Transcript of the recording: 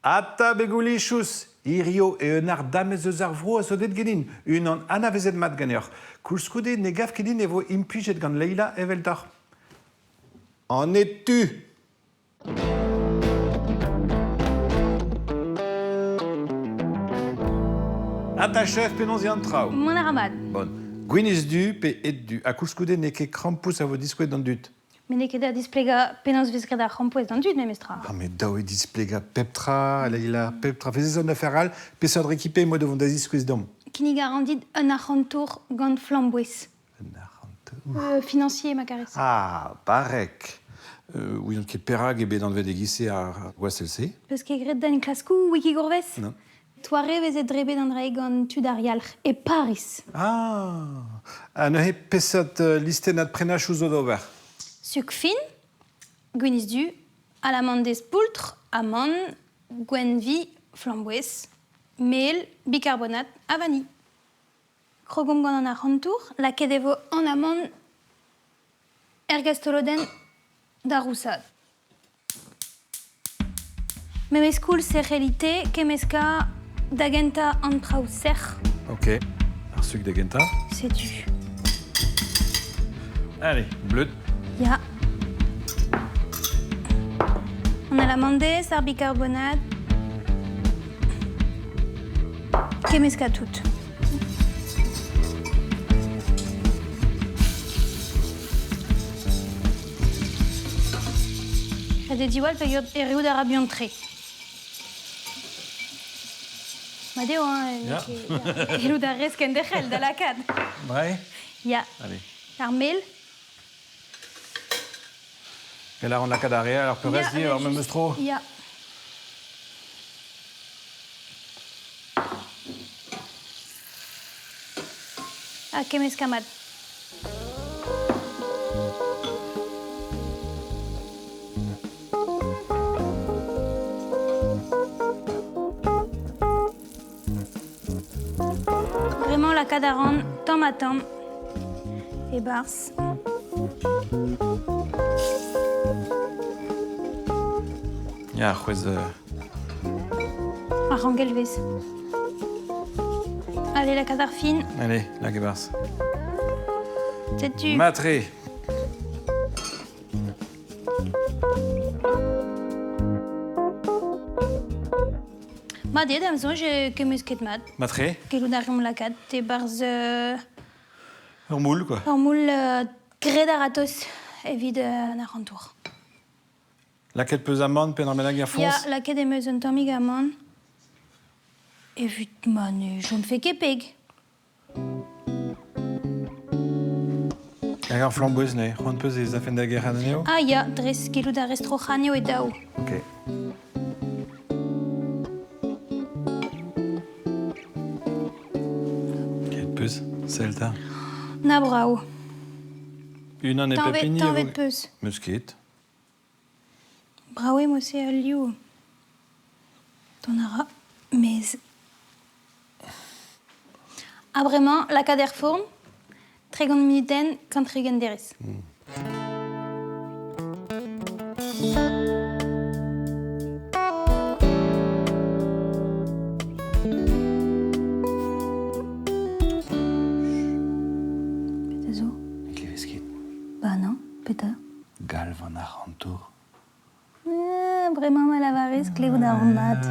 Ata begoulichous! Hirio eun ardamez eus ar vro a zo deut ganin, unan anavezet mat ganeoc'h. Koulskoude ne gav ket din e vo implijet gant Leila eveldoc'h. An etu! Ata chef, penaos eo an traoù? Mont a ra mat. Bon. Gwinizh du pe ed-du? Ha koulskoude n'eo ket krampouezh a vo diskouezet d'an dud. Met n'eo ket da displegañ penaos 'vez graet ar c'hrampouezh d'an dud memestra. Ah, met dav eo displegañ pep tra, Leila, pep tra. Fezez un afer all, peseurt rekipe emañ da vont da ziskouez deomp? Kinnig a ran dit un arc'hantour gant flamboez. Un arc'hantour Financier, ma karez. Ah, barrek. Ouion ket perak eo bet anvet e-giz-se ar gwastell-se. Peus ket graet da enklaskoù Wikigourvez? Non. Toare 'veze drebet an dra gant tud ar yalc'h e Pariz. Ah! Ha neuze peseurt listennad prenachoù zo d'ober? Suk fin, gwinizh-du, alamandez poultr, amann, gwenn-vi, flamboez, mel, bikarbonat ha vanilh. Krogomp gant an arc'hantour, lakaet e vo an amann er gastolodenn da rousaat. Memes koulz e c'helli-te kemmeskañ da gentañ an traoù sec'h. Ok, ar suk da gentañ. Setu. Allez, bleud. Ya. An alamandez, ar bicarbonate. Kemmeskañ tout. Ret eo diwall peogwir erruout a ra buan-tre. Mat eo, hein, Ya. Gellout a rez kenderc'hel da lakaat. Ouais. Ya. Allez. Ar mel. Et là, on lakaat ar re all, ar peurrest Ya, ar memes tro. Ya. Ha kemmeskañ mat. Bremañ lakaat a ran tamm-ha-tamm e-barzh. Ya, c'hwezh... Ar rangelvez. Allez, lakaat ar fin. Allez, lak e-barzh. Setu. Matre. Mat eo da'm soñj kemmeus ket mat. Matre. Gellout a reomp lakaat e-barzh Ur moull, quoi. Ur moull graet a-ratozh evit an arc'hantour. Lakaet 'peus amann pe dra bennak er foñs? Ya, lakaet em eus un tammig amann. Evit ma ne chomfe ket peg. Hag ar flamboez neuze, c'hoant 'peus ez afen da gerc'hat anezho? Ah ya, dres gellout a rez troc'hañ anezho e daou. Ok. Ket 'peus, sell 'ta. Na brav. Unan e pep hini. Tañvet 'peus. 'Meus ket. Brav eo mod-se al liv. Dont a ra maez. Ha bremañ, lakaat er forn, 30 munutenn, 130 derez. Petra zo? Ne klevez ket? Bah non, petra? Galv an arc'hantour. Bremañ ma lavarez klevout a ran mat.